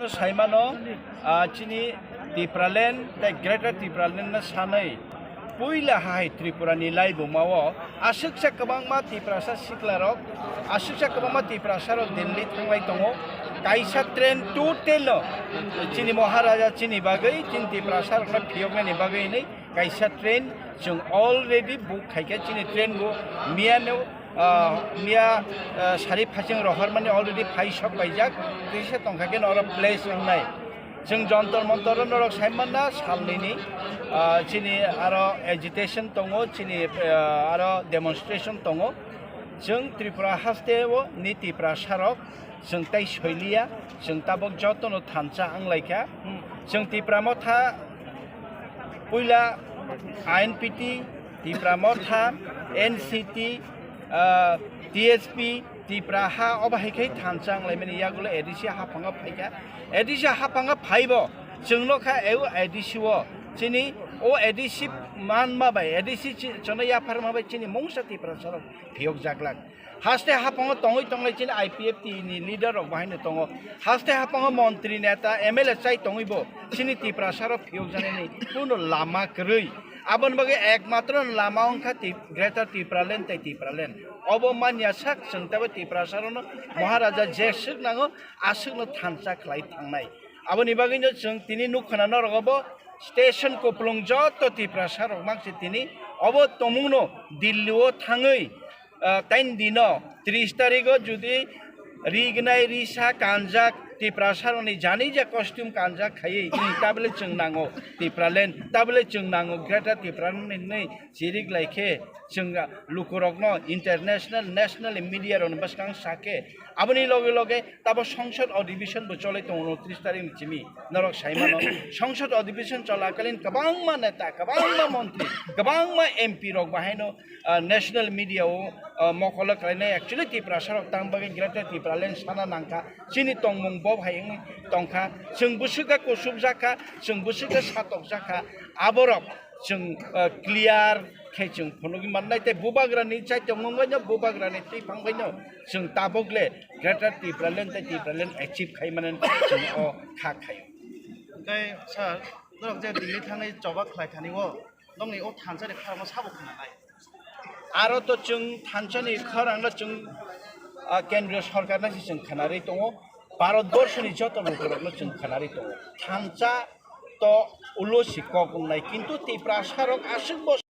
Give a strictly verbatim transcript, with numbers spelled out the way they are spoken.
Saimano, ah, chini Tipraland tei Greater Tipraland no sanwi puila hai Tripura ni laibuma o aswksa kwbangma Tiprasa sikla rok, aswksa kwbangma Tiprasa rok Delhi thanglai tongo. Kaisa train total no chini Maharaja chini bagwi, chini Tiprasa rok no phiyoknani bagwi hinwi kaisa train chwng already book khaikha. Chini train bo miya no, ah, miya, ah, sari phaichwng rohormani already phai sok paijak, tisa tongkha khe norok place wngnai. Chwng Jantar Mantar o norok saimanna salnini, ah, chini aro agitation tongo, chini, ah, aro demonstration tongo. Chwng Tripura haste o ni Tiprasa rok chwng tai soiliya, chwng tabok jotono thansa wnglaikha. Chwng Tipra Motha puila I N P T, Tipra Motha, N C T, ah, T S P, Tipra ha obo hai khe thansa wnglaimani yagulo A D C haphango phaikha. A D C haphango phaibo chwng nokha A D C o chini o A D C manma bai, A D C chi-, chwngno yapharma bai chini mungsa Tiprasa rok phiyokjaklak. Haste haphango tongwi tonglai chini I P F T ni leader rok bahaino tongo. Haste haphango montri, neta, M L A chai tongwi bo chini Tiprasa rok phiyokjaknani kuno lama kwrwi. Aboni bagwi ekmatro lama wngkha Ti-, Greater Tipraland tei Tipraland. Obo manya sak chwng teibo Tiprasa rokno Maharaja je swk nango, aswkno thansa khlai thangnai. Aboni bagwino chwng tini nukha na norok obo station kupulung joto Tiprasa rok makse tini obo tongmungno Delhi o thangwi, ah, tain dino tris tarigo jodi rignai risa kanjak Tiprasa rokni jani ja costume kanjak khaiwi, tabole chwng nango Tipraland, tabole chwng nango Greater Tipraland hinwi chirik lai khe chwng lukurokno international, national media rokni bwskang sa khe aboni loge loge tabo songsod adhibeshon bo cholai tongo tris tarikni simi. Norok saimano, songsod adhibeshon cholakalin kwbangma neta, kwbangma montri, kwbangma M P rok bahaino, ah, national media o, ah, mokolo khlainai. Actually Tiprasa rok tang bagwi Greater Tipraland sana nangkha, chini tongmung bo hai wngwi tongkha, chwng bwswk khe kusubjak kha, chwng bwswk khe satokjak kha, aborok chwng, ah, clear khe chwng phunugwi mannai tei bubagrani chaitomung baino, bubagrani twiphang baino chwng tabok le Greater Tipraland tei Tipraland achieve khai mani chwng o kha khaio. Tei sir, norok je Delhi thangwi choba khlai thani o, nokni o thansa ni khorang sabo khna nai. Aro to chwng thansa ni khorang no chwng, ah, kendriya sorkar no se chwng khna rwi tongo, Bharat borsho ni joto lukurok no chwng khna rwi tongo. Thansa to ulo si kok wngnai, kintu Tiprasa rok aswk bo